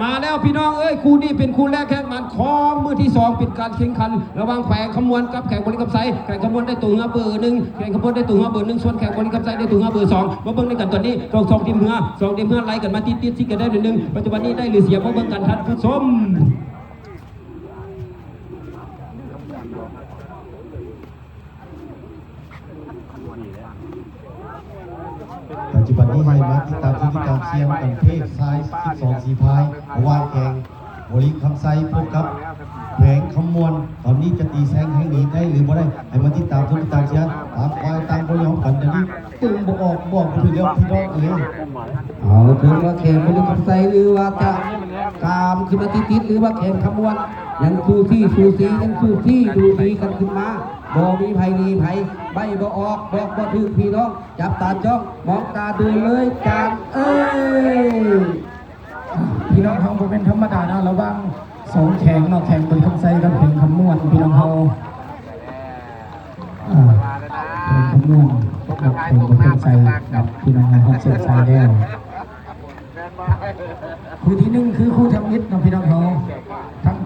ມາແລ້ວພີ່ນ້ອງເອີຍ, ຄູ່ນີ້ເປັນຄູ່ແລກແຂ່ງມັນຂອງມື້ທີສອງ ເປັນການແຂ່ງຂັນລະຫວ່າງແຂວງຄຳມ່ວນກັບແຂວງບໍລິຄຳໄຊ. ແຂວງຄຳມ່ວນໄດ້ຕົວເຮືອເບີໜຶ່ງ, ແຂວງຄຳມ່ວນໄດ້ຕົວເຮືອເບີໜຶ່ງ, ສ່ວນແຂວງບໍລິຄຳໄຊໄດ້ຕົວເຮືອເບີສອງ. ມາເບິ່ງນຳກັນຕອນນີ້ ສອງ ສອງທີມເຮືອ, ສອງທີມເຮືອໄລ່ກັນມາຕິດໆ ຊິກັນໄດ້ໜ້ອຍໜຶ່ງ. ປັດຈຸບັນນີ້ໄດ້ຫຼືເສຍ ມາເບິ່ງກັນທ່ານຜູ້ຊົມ. ປັດຈຸບັນນີ້ໃຫ້ມາຕິດຕາມຊົມຕິດຕາມເຊຍກັນ ເພດຊາຍສິບສອງສີພາຍ ລະຫວ່າງແຂວງບໍລິຄຳໄຊພົບກັບແຂວງຄຳມ່ວນ. ຕອນນີ້ຈະຕີແສງແຫ່ງນີ້ໄດ້ຫຼືບໍ່ໄດ້ ໃຫ້ມາຕິດຕາມຊົມຕິດຕາມເຊຍ ຕ່າງຝ່າຍຕ່າງບໍ່ຍອມກັນ. ດຽວນີ້ ເບິ່ງບໍ່ອອກ ບອກບໍ່ຖືກແລ້ວພີ່ນ້ອງເອີຍ. ເອົາ ເຖິງວ່າແຂວງບໍລິຄຳໄຊ ຫຼືວ່າຈະກາມຂຶ້ນມາຕິດໆ ຫຼືວ່າແຂວງຄຳມ່ວນ ຍັງສູ້ຊີ້ ສູ້ສີ ຍັງສູ້ຊີ້ດູດີກັນຂຶ້ນມາ. ບໍ່ມີໃຜໜີໃຜ ໄປບໍ່ອອກ ບອກບໍ່ຖືກ ພີ່ນ້ອງ ຈັບຕາຈ້ອງ ມອງຕາດູເລີຍຈານເອີຍ. ອ່າ ພີ່ນ້ອງເຮົາບໍ່ແມ່ນທຳມະດາເນາະ ລະຫວ່າງສອງແຂວງເນາະ ແຂວງບໍລິຄຳໄຊກັບແຂວງຄຳມ່ວນ ພີ່ນ້ອງເຮົາ. ອ່າ ແຂວງຄຳມ່ວນກັບແຂວງບໍລິຄຳໄຊ ກັບພີ່ນ້ອງເຮົາຮອດເສັ້ນໄຊແລ້ວ. ຄູ່ທີໜຶ່ງຄືຄູ່ທຳອິດເນາະ ພີ່ນ້ອງເຮົາ ທັງ